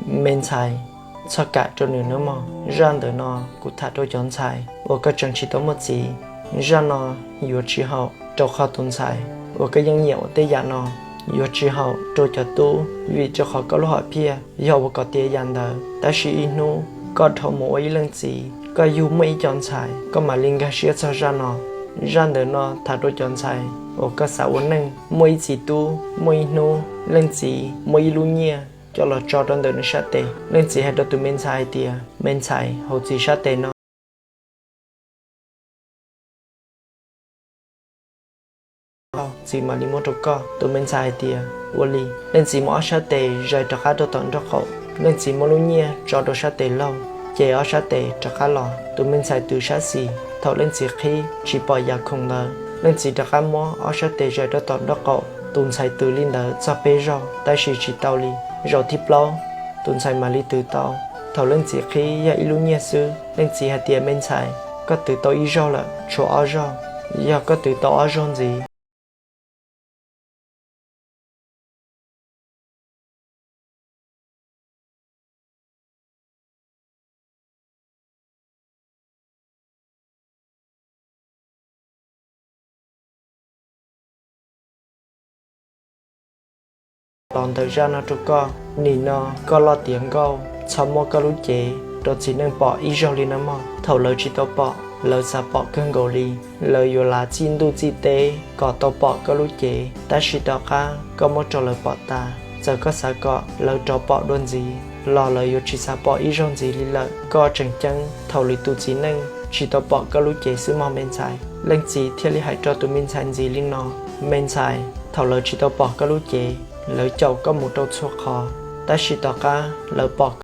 Me ntxhais, txhob kam rau nws nawb mog. Zaj ntawm no kuv tham rau cov ntxhais uas koj tseem tsis tau muaj txiv. Zaj no yuav tsis haum rau qhov tus ntxhais uas koj yeej nyiam ua tej yam no, yuav tsis haum rau cov tub vim rau qhov koj lub hom phiaj yog ua kom tiav yam ntawd. Tab sis ib hnub koj dhau mus ua ib leej txiv, koj yug muaj ib co ntxhais, koj mam li nkag siab txog zaj no. Zaj ntawm no tham rau cov ntxhais uas koj xav ua neej, muaj ib txiv tub, muaj ib hnub leej txiv muaj ib lub nyiaj coj los tso rau ntawm nws sab tes. Leej txiv hais rau tus me ntxhais hais tias, me ntxhais, hauv txiv sab tes no txiv mam li muab rau koj. Tus me ntxhais hais tias, ua li. Leej txiv muab ob sab tes zais rov qab rau tom nraub qaum. Leej txiv muab lub nyiaj tso rau sab tes laug, ces ob sab tes rov qab los. Tus me ntxhais twv sab xis, thaum leej txiv qhib tsis pom yam khoom ntawd, leej txiv rov qab muab ob sab tes zais rau tom nraub qaum. Tus ntxhais twv li ntawd txog peb zaug tab sis tsis tau li. Zaum thib plaub, tus ntxhais mam li twv tau. Thaum leej txiv qhib yog ib lub nyiaj xwb. Leej txiv hais tias, me ntxhais, koj twv tau ib zaug lawm, tshuav ob zaug. Yog koj twv tau ob zaug ntxiv los ntawm zaj no rau koj. Nim no koj loj tiav nkauj, txhob muab koj lub cev rau txiv neej pom ib zaug li nawb mog. Thaum lawv tsis tau pom, lawv xav pom kawg nkaus li. Lawv yuav lav txij ntuj txij teb kom tau pom koj lub cev, tab sis tom qab koj muab rau lawv pom tas. Txawm koj xav kom lawv rov pom dua ntxiv los lawv yuav tsis xav pom ib zaug ntxiv li lawm. Koj tseem ceeb, thaum lwm tus txiv neej tsis tau pom koj lub cev xwb mog me ntxhais. Leej txiv thiaj li hais rau tus me ntxhais ntxiv li no, me ntxhais, thaum lawv tsis tau pom koj lub cev, lawv caum koj mus rau txhua qhov, tab sis tom qab lawv pom koj.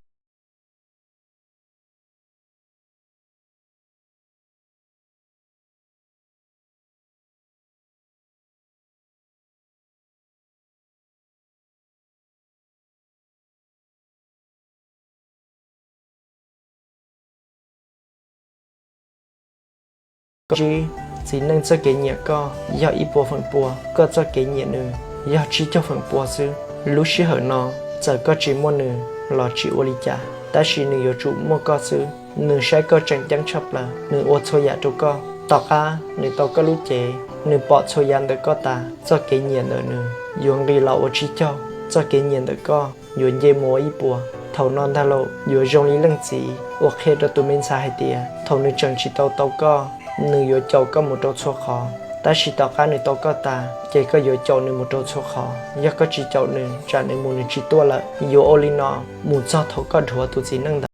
Txiv neej txoj kev nyiam koj yog ib puas feem pua, koj txoj kev nyiam nws yog tsib caug feem pua xwb. Lub sij hawm no, txawm koj tsis muaj nws los tsis ua li cas, tab sis nws yuav tsum muaj koj xwb. Nws saib koj tseem ceeb tshaj plaws, nws ua txhua yam rau koj. Tom qab nws tau koj lub cev, nws pom txhua yam ntawm koj tas, txoj kev nyiam ntawm nws yuav nqis los ua tsib caug, txoj kev nyiam ntawm koj yuav nce mus ua ib puas. Thaum no ntag lauj, yuav zoo li leej txiv uas qhia rau tus me ntxhais hais tias, thaum nws tseem tsis tau tau koj, nws yuav caum koj mus rau txhua qhov, tab sis tom qab nws tau koj tas, ces koj yuav caum nws mus rau txhua qhov. Yog koj tsis caum nws, tsam nws mus nws tsis tuaj lawm. Yuav ua li no mus txog thaum koj dhuav tus txiv neej ntawd.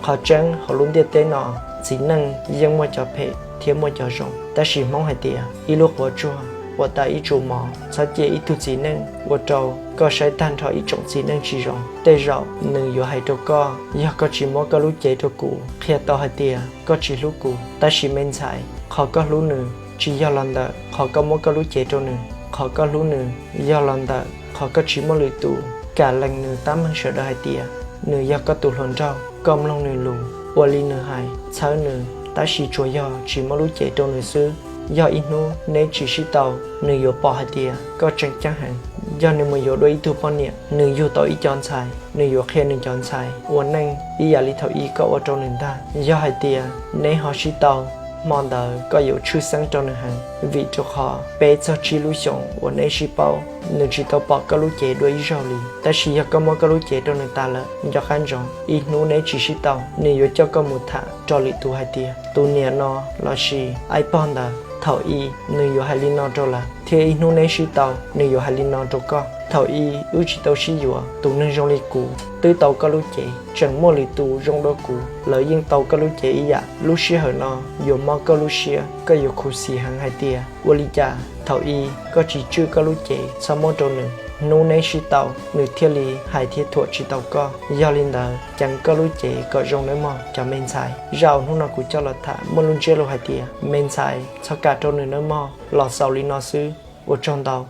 Qhov tseeb hauv lub ntiaj teb no, txiv neej yeej muaj cov phem thiab muaj cov zoo, tab sis Hmoob hais tias ib lub quav tsuag ua tas ib tsu mov. Txhob cia ib tug txiv neej ua rau koj saib tag nrho ib tsoom txiv neej tsis zoo. Tej zaum nws yuav hais rau koj, yog koj tsis muab koj lub cev rau kuv, qhia tau hais tias koj tsis hlub kuv. Tab sis me ntxhais, qhov koj hlub nws tsis yog los ntawm qhov koj muab koj lub cev rau nws. Qhov koj hlub nws yog los ntawm qhov koj tsis muaj lwm tus. Kam lees nws tab meeg sawv daws hais tias nws yog koj tus hluas nraug, koj mloog nws lus, ua li nws hais, txhawb nws, tab sis tsuas yog tsis muab lub cev rau nws xwb. Yog ib hnub neb tsis sib tau, nws yuav pom hais tias koj tseem ceeb heev. Yog nws mus yuav dua ib tug poj niam, nws yug tau ib co ntxhais, nws yuav qhia nws cov ntxhais ua neej ib yam li thaum ub koj ua rau nws ntag. Yog hais tias neb ho sib tau, hmo ntawd koj yuav tshwj xeeb rau nws heev, vim rau qhov peb txog tsib lub xyoos uas neb sib paub, nws tsis tau pom koj lub cev dua ib zaug li. Tab sis yog koj muab koj lub cev rau nws tas lawm, nco qab ntsoov, ib hnub neb tsis sib tau, nws yuav coj koj mus tham rau lwm tus hais tias tus niam no lossis ib pog ntawd thaum ub nws yuav hais li no rau lawv, thiab ib hnub neb sib tau, nws yuav hais li no rau koj. Thaum ub wb tsis tau sib yuav, tus neeg zoo li kuv twb tau koj lub cev, tseem muaj lwm tus zoo dua kuv, lawv yeej tau koj lub cev ib yam. Lub sij hawm no yuav mob koj lub siab, koj yuav khuv xim heev hais tias ua li cas thaum ub koj tsis tswj koj lub cev txhob muab rau nws, hnub neb sib tau nws thiaj li hais thiab thuam tsis tau koj. Yog li ntawd ceev koj lub cev kom zoo nawb mog cov me ntxhais. Zaj uas hnub no kuv coj los tham muaj lub ntsiab lus hais tias me ntxhais txhob kam rau nws nawb mog. Los xaus li no xwb, ua tsaug ntau.